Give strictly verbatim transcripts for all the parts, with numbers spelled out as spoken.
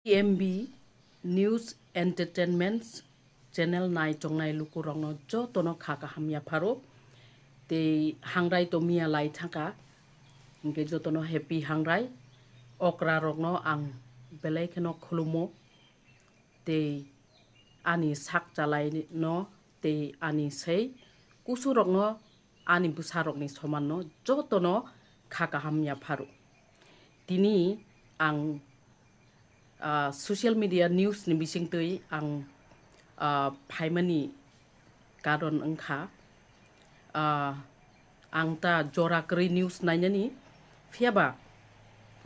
T M B News Entertainment Channel nai tongnai lukurokno jotono kha kaham yapharo. Tei hangrai to miya lai thangkha, hinkhe jotono happy hangrai. Okra rokno ang belai kheno khulumo. Tei ani sak chalai no tei ani sei kusurokno ani bwsarokni somanno jotono kha kaham yapharo. Tini ang, ah, social media news ni bisingtwi ang, ah, phaimani karon wngkha, ah, ang ta jora kwrwi news nainani, phiyaba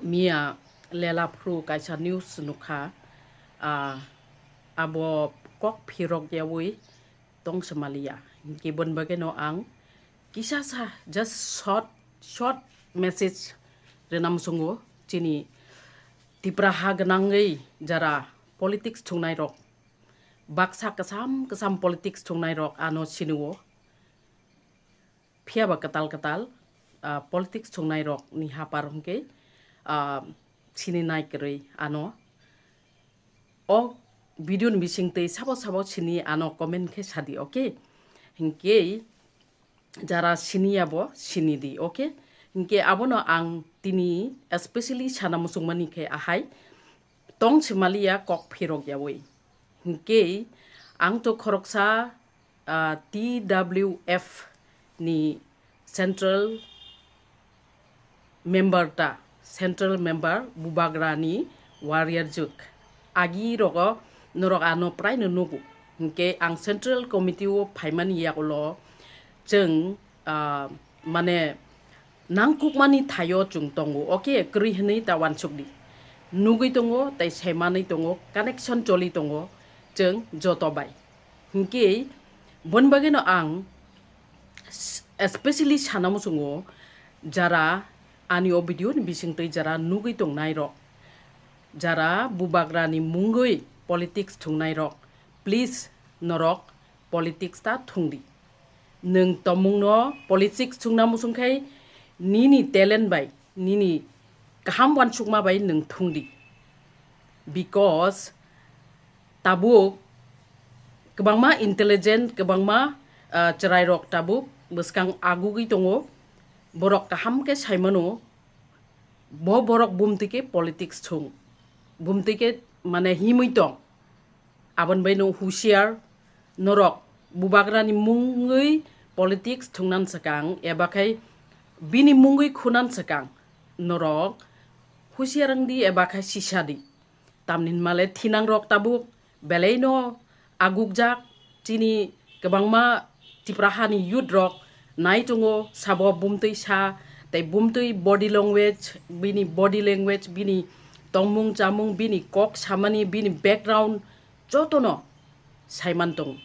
miya lela phuru kaisa news nukha, ah, abo kok phirok yawi tong se maliya. Hinkhe boni bagwi no ang kisa sa just short, short message rwna muchungo chini Tipra ha gwnangwi jara politics thungnai rok, baksa kwcham kwcham politics thungnai rok ano sinio. Phiyaba kwtal kwtal, ah, politics thungnai rok ni hapar hinkhe, ah, sini nai kwrwi ano. O video ni bisingtwi sabo sabo sini ano comment khe sadi, okay? Hinkhe jara sini yabo sini di, okay? Hinkhe abono ang tini especially sana muchungmani khe ahai tong se maliya kok phirok yawi. Hinkhe ang to khoroksa, ah, T W F ni central member ta, central member Bubagrani warrior juk. Agi rogo norok ano prai no nugo. Hinkhe ang central committee o phaimani yagulo chwng, ah, mane nangkukmani thaio chwng tongo, okay, kwrwi hwnwi ta uansuk di. Nugwi tongo, tei saimanwi tongo, connection choli tongo chwng joto bai. Hinkhe boni bagwino ang s-, especially sana muchungo, jara ani o video ni bisingtwi jara nugwi tongnai rok, jara Bubagrani mungwi politics thungnai rok, please norok politics ta thungdi. Nwng tomungno politics thungna muchungkhai nini talent bai, nini kaham uansukma bai nwng thungdi. Because tabuk kwbangma intelligent, kwbangma, ah, chwrairok tabuk bwskang agugwi tongo. Borok kaham khe saimano, bo borok bumtwi khe politics thung, bumtwi khe mane himwi tong. Aboni bai no husiar norok Bubagrani mungwi politics thungnan swkang eba khai bini mungwi khunan swkang norok husiar wngdi eba khai sisadi. Tamni hwnmale thinangrok tabuk belaino agukjak, chini kwbangma Tipra hani youth rok nai tongo, sabo bumtwi sa, tei bumtwi body language, bini body language, bini tongmung chamung, bini kok samani, bini background jotono saiman tongo.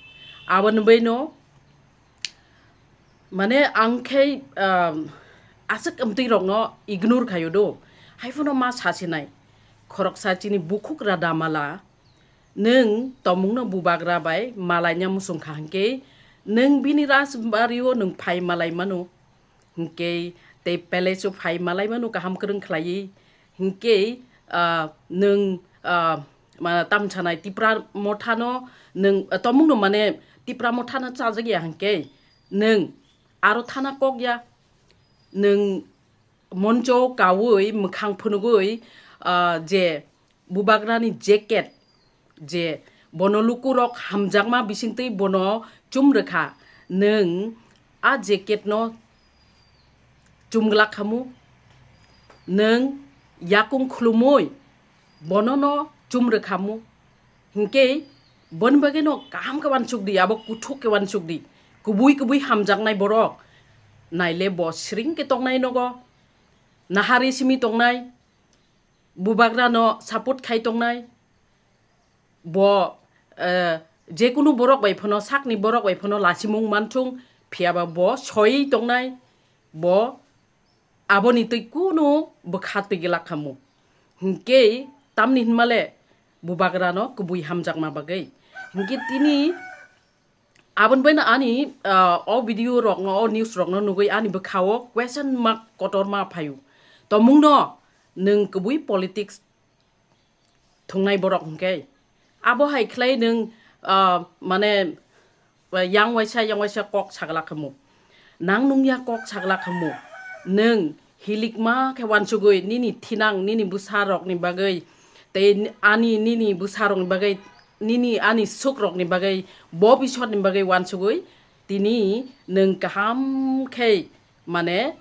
Aboni baino mane ang khe, um, aswk amtwi rokno ignore khaio do, haiphano ma sasinai khoroksa chini bukhuk rada mala. Nwng tomungno Bubagra bai malaina muchungkha hinkhe nwng bini rajbario nwng phai malai mano. Hinkhe tei palace o phai malai mano kaham kwrwng khlaiwi. Hinkhe, ah, nwng, ah, ma, tamsanai Tipra mothano nwng, ah, tomungno mane Tipra mothano chajak ya hinkhe nwng aro thana kok ya. Nwng moncho kaui mwkhang phunugui, ah, je Bubagrani jacket je bono lukurok hamjakma bisingtwi bono chum rwkha, nwng a jacketno chumglak khamu, nwng yakung khulumui bonono chum rwkhamu. Hinkhe boni bagwino kaham khe uansuk di, abo kuthuk khe uansuk di. Kubui kubui hamjaknai borok naile bo siring khe tongnai nogo, nahari simi tongnai, Bubagrano support khai tongnai. Bo, eh, jekunu borok bai phano, sakni borok bai phano lasimung manthung, phiyaba bo soi tongnai, bo aboni twi kunu bwkha twi glak khamu. Hinkhe tamni hinmale Bubagrano kubui hamjakma bagwi. Hinkhe tini aboni baino ani, ah, o video rokno, o news rokno nugwi ani bwkhao question mark kotorma phaio. Tomungno nwng kubui politics thungnai borok hwnkhe. Abo hai khlai nwng, ah, mane, yang waisa, yang waisa kok sagla khamu. Nang nungya kok sagla khamu. Nwng hilikma khe wansugwi nini thinang, nini bwsarokni bagwi, tei ani, nini bwsarokni bagwi, nini ani sukrokni bagwi, bo bisotni bagwi wansugwi, tini nwng kaham khe, mane,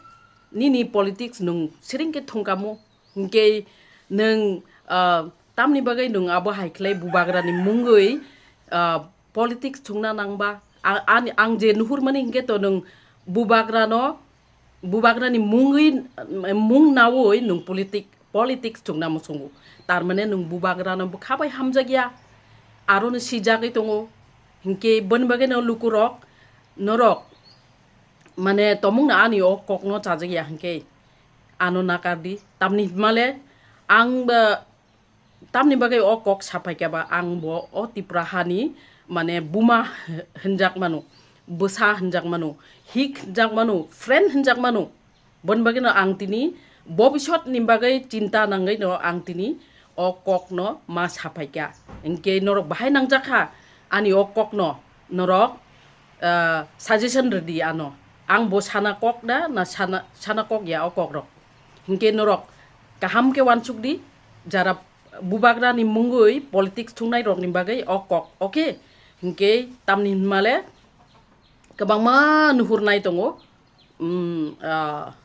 nini politics nwng siring khe thungkamu. Hinkhe nwng, ah, tamni bagwi nwng abo hai khlai bubagrani mungwi, ah, politics thungna nangba? A-, ani, ang je nuhurmani hinkhe to nwng bubagrano, bubagrani mungwi, mung nawi nwng politic-, politics thungna muchungo. Tar mane nwng bubagrano bwkha bai hamjakya, aroni sijagwi tongo. Hinkhe boni bagwino lukurok, norok, mane, tomungno ani o kokno chajakya hinkhe ano nakardi. Tamni hwnmale ang ba, tamni bagwi o kok saphaikha ba, ang bo o Tipra hani, mane, buma hwnjak mano, bwsa hwnjak mano, hik hwnjak mano, friend hwnjak mano. Boni bagwino ang tini bobisotni bagwi chinta nangwino ang tini o kokno ma saphaikha. Hinkhe norok bahai nangjakha ani o kokno, norok, ah, suggestion rwdi ano. Ang bo sana kok da na sana, sana kok ya o kokrok. Hinkhe norok kaham khe wansukdi, jara bubagrani mungwi politics thungnairokni bagwi o kok, okay? Hinkhe tamni hwnmale kwbangma nuhurnai tongo, um, ah,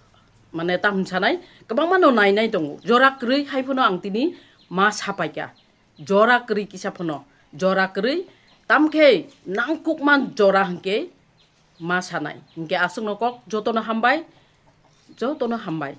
mane, tam hwnsanai, kwbangmano nainai tongo. Jora kwrwi hai phano ang tini ma sapaikha. Jora kwrwi kisa phano. Jora kwrwi, tamkhe nangkukma jora hinkhe ma sanai. Hinkhe aswkno kok jotono hambai, jotono hambai.